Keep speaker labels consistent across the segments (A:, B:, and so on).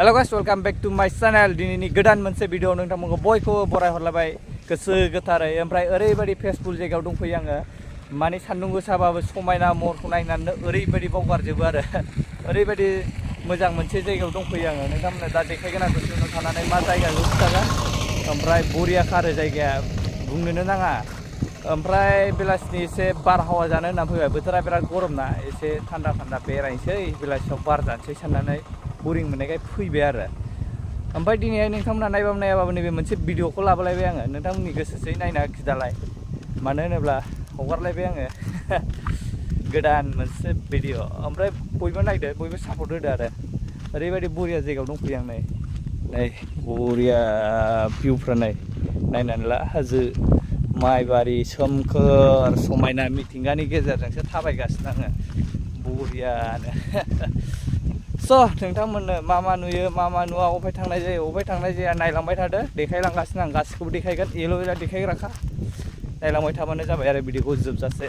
A: hello guys welcome back to my channel दिनैनि गोदान मोनसे भिडिअ नोंथांमोनखौ बयखौबो बराय हरलायबाय गोसो गोथारै ओमफ्राय ओरैबायदि फेसबुल जायगायाव दंफैयो आङो माने सान्दुं गोसाबाबो समायना महरखौ नायनानै ओरैबायदि बावगारजोबो आरो ओरैबायदि मोजां मोनसे जायगायाव दंफैयो आङो नोंथांमोननो दा देखायगोन आं गोसोआव थानानै मा जायगाखौ खिथागोन ओमफ्राय बरिया खारो जायगाया बुंनोनो नाङा ओमफ्राय बेलासिनि एसे बारहावा जानो होनना फैबाय बोथोरा बिराद गरम ना एसे थान्दा थान्दा बेरायनोसै बेलासियाव बार जानोसै साननानै बोरिं मोननायखाय फैबाय आरो ओमफ्राय दिनैहाय नोंथांमोना नायबाबो नायाबाबो नैबे मोनसे भिडिअखौ लाबोलायबाय आङो नोंथांमोननि गोसोसै नायना खिथालाय मानो होनोब्ला हगारलायबाय आङो गोदान मोनसे भिडिअ ओमफ्राय बयबो नायदो बयबो सापर्ट होदो आरो ओरैबायदि बरिया जायगायाव दंफैयो आं नै बरिया भिउफ्रा नायनानै ला हाजो माइबारि सोमखोर समायना मिथिंगानि गेजेरजोंसो थाबायगासिनो आङो बरियानो स' नोंथांमोननो मा नुयो मा नुवा अबहाय थांनाय जाया नायलांबाय थादो देखायलांगासिनो आं गासिखौबो देखायगोन एल' देखायग्राखा नायलांबाय थाबानो जाबाय आरो भिडिअखौ जोबजासे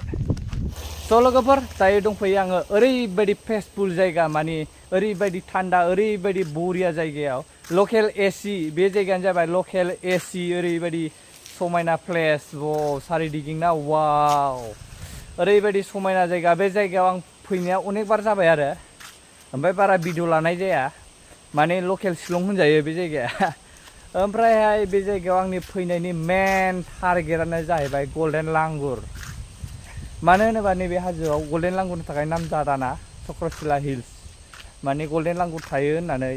A: स' लोगोफोर दायो दंफैयो आङो ओरैबायदि पेसफुल जायगा माने ओरैबायदि थान्दा ओरैबायदि बरिया जायगायाव लकेल एसि बे जायगायानो जाबाय लकेल एसि ओरैबायदि समायना प्लेस सारिदिगिं ना वाव ओरैबायदि समायना जायगा बे जायगायाव आं फैनाया अनेक बार जाबाय आरो ओमफ्राय बारा भिडिअ लानाय जाया माने लकेल शिलं होनजायो बे जायगाया ओमफ्रायहाय बे जायगायाव आंनि फैनायनि मेन टारगेटआनो जाहैबाय गल्डेन लांगुर मानो होनोबा नैबे हाजोआव गल्डेन लांगुरनि थाखाय नामजादाना चक्रशिला हिल्स माने गल्डेन लांगुर थायो होननानै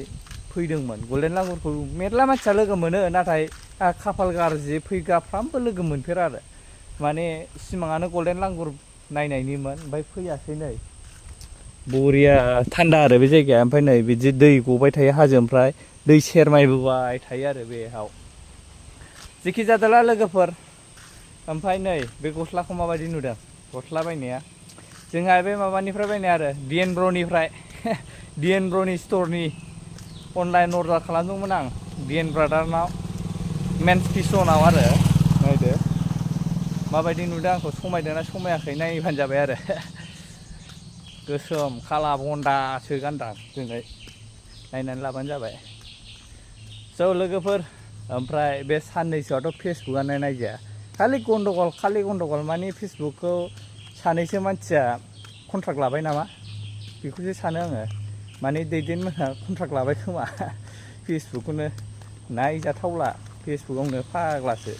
A: फैदोंमोन गल्डेन लांगुरखौ मेरला मानसिया लोगो मोनो नाथाय खाफाल गाज्रि फैग्राफ्रामबो लोगो मोनफेरा आरो माने सिमाङानो गल्डेन लांगुर नायनायनिमोन ओमफ्राय फैयासै नै बरिया थान्दा आरो बे जायगाया ओमफ्राय नै बिदि दै गबाय थायो हाजोनिफ्राय दै सेरमायबोबाय थायो आरो बेयाव जेखि जादोला लोगोफोर ओमफ्राय नै बे गस्लाखौ माबायदि नुदों गस्ला बायनाया जोंहा बे माबानिफ्राय बायनाय आरो डिएन ब्रनिफ्राय डिएन ब्रनि स्टरनि अनलाइन अर्डार खालामदोंमोन आं डिएन ब्रादारनाव मेन्स फिसनाव आरो नायदो माबायदि नुदों आंखौ समायदोंना समायाखै नायबानो जाबाय आरो गोसोम खाला बन्दासो गानदां दिनै नायनानै लाबानो जाबाय स' लोगोफोर ओमफ्राय बे साननैसोआथ' फेसबुकआनो नायजाया खालि गन्डगल माने फेसबुकखौ सानैसो मानसिया कन्ट्राक्ट लाबाय नामा बेखौसो सानो आङो माने दैदेनमोनहा कन्ट्राक्ट लाबाय खोमा फेसबुकखौनो नायजाथावला फेसबुकआवनो फाग्लासो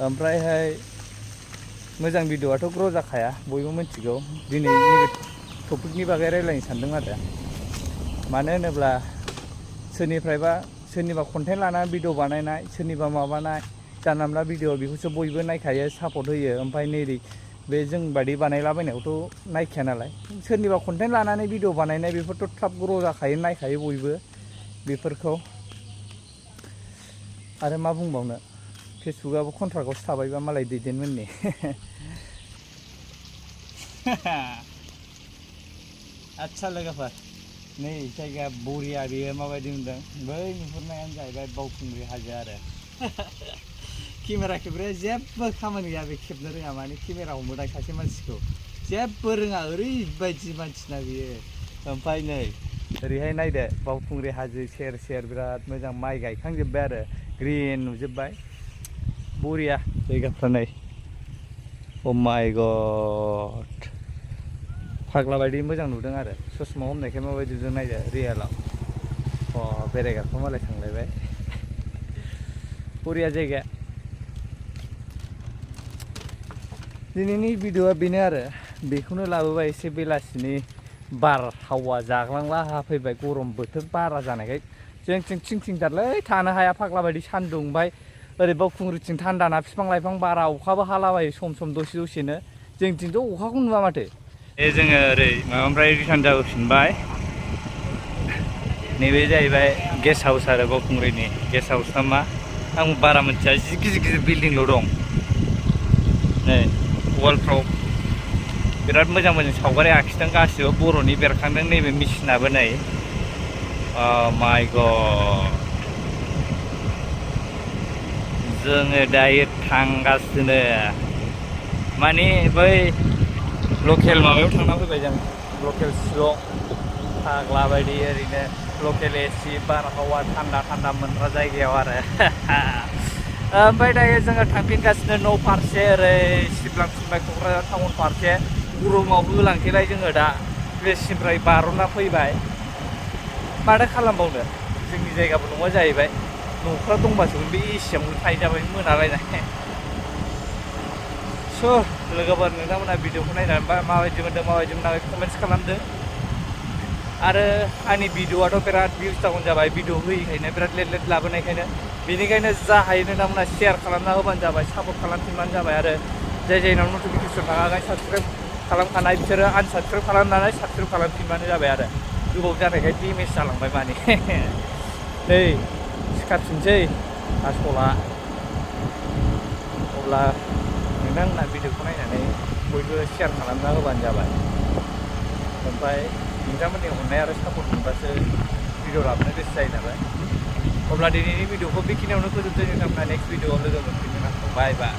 A: ओमफ्रायहाय मोजां भिडिअ'आथ' ग्र' जाखाया बयबो मिथिगौ दिनै नैबे टपिकनि बागै रायज्लायनो सानदों आरो मानो होनोब्ला सोरनिबा कन्टेन्ट लानानै भिडिअ बानायनाय सोरनिबा माबानाय जानला मोनला भिडिअ बेखौसो बयबो नायखायो सापर्ट होयो ओमफ्राय नै बे जों बादि बानायलाबायनायखौथ' नायखाया नालाय सोरनिबा कन्टेन्ट लानानै भिडिअ बानायनाय बेफोरथ' थाब ग्र' जाखायो नायखायो बयबो बेफोरखौ आरो मा बुंबावनो फेसबुकआबो कन्ट्राक्टआवसो थाबायबा मालाय दैदेनमोननि आदसा लोगोफोर नै जायगाया बरिया बेयो माबायदि नुदों बै नुहुरनायानो जाहैबाय बावखुंग्रि हाजो आरो केमेरा खेबग्राया जेबो खामानि गैया बे खेबनो रोङा माने केमेरा हमोदां सासे मानसिखौ जेबो रोङा ओरैबायदि मानसिना बेयो ओमफ्राय नै ओरैहाय नायदो बावखुंग्रि हाजो सेर सेर बिराद मोजां माइ गायखांजोब्बाय आरो ग्रिन नुजोब्बाय बरिया जायगाफ्रा नै अ माय गड फाग्ला बायदि मोजां नुदों आरो ससमा हमनायखाय माबायदि नुदों नायदो रियेलाव बेरायग्राफ्रा मालाय थांलायबाय बरिया जायगाया दिनैनि भिडिअआ बेनो आरो बेखौनो लाबोबाय एसे बेलासिनि बारहावा जाग्लांला फैबाय गरम बोथोर बारा जानायखाय जोंथिं थिंथारलै थानो हाया फाग्ला बायदि सान्दुं ओमफ्राय ओरै बावखुंग्रिथिं थान्दाना बिफां लाइफां बारा अखाबो हालाबायो सम दसेनो जोंथिंथ' अखाखौ नुवा माथो जोङो ओरै माबानिफ्राय रिटार्न जाबोफिनबाय नैबे जाहैबाय गेस्ट हाउस आरो बावखुंग्रिनि गेस्ट हाउस ना मा आं बारा मिथिया जि गिदिर बिल्डिंल' दं नै वालफ्राव बिराद मोजां सावगारि आखिदों गासिबो बर'नि बेरखांदों नैबे मेसिनाबो नै माय गड जोङो दायो थांगासिनो माने बै लकेल माबायाव थांना फैबाय जों लकेल शिलं फाग्ला बायदि ओरैनो लकेल एसि बारहावा थान्दा थान्दा मोनग्रा जायगायाव आरो ओमफ्राय दायो जोङो थांफिनगासिनो न' फारसे ओरै सिबलांफिनबाय क'क्राझार टाउन फारसे गरमाव होलांथेबाय जोङो दा प्लेसनिफ्राय बार'ना फैबाय माथो खालामबावनो जोंनि जायगाबो नङा जाहैबाय न'फ्रा दंबासो बे एसियावनो थाहैजाबाय मोनालायनाय स' लोगोफोर नोंथांमोना भिडिअखौ नायनानै माबायदि मोनदों कमेन्ट्स खालामदो आरो आंनि भिडिअआथ' बिराद भिउस डाउन जाबाय भिडिअ होयैखायनो बिराद लेट लाबोनायखायनो बेनिखायनो जा हायो नोंथांमोना शेयार खालामना होबानो जाबाय सापर्ट खालामफिनबानो जाबाय आरो जायनाव नटिफिकेसन थाखाय साबसक्राइब खालामखानाय बिसोरो आनसाबसक्राइब खालामनानै साबसक्राइब खालामफिनबानो जाबाय आरो गोबाव जानायखाय डेमेज जालांबाय माने नै सिखारफिनसै आसला अब्ला नोंथांमोना भिडिअखौ नायनानै बयबो शेयार खालामना होबानो जाबाय ओमफ्राय नोंथांमोननि अननाय आरो सापर्ट मोनबासो भिडिअ लाबोनो गोसो जायो नालाय अब्ला दिनैनि भिडिअखौ बेखिनियावनो फोजोबसै नोंथांमोना नेक्स्ट भिडिअआव लोगो मोनफिनगोन आंखौ बाय बाय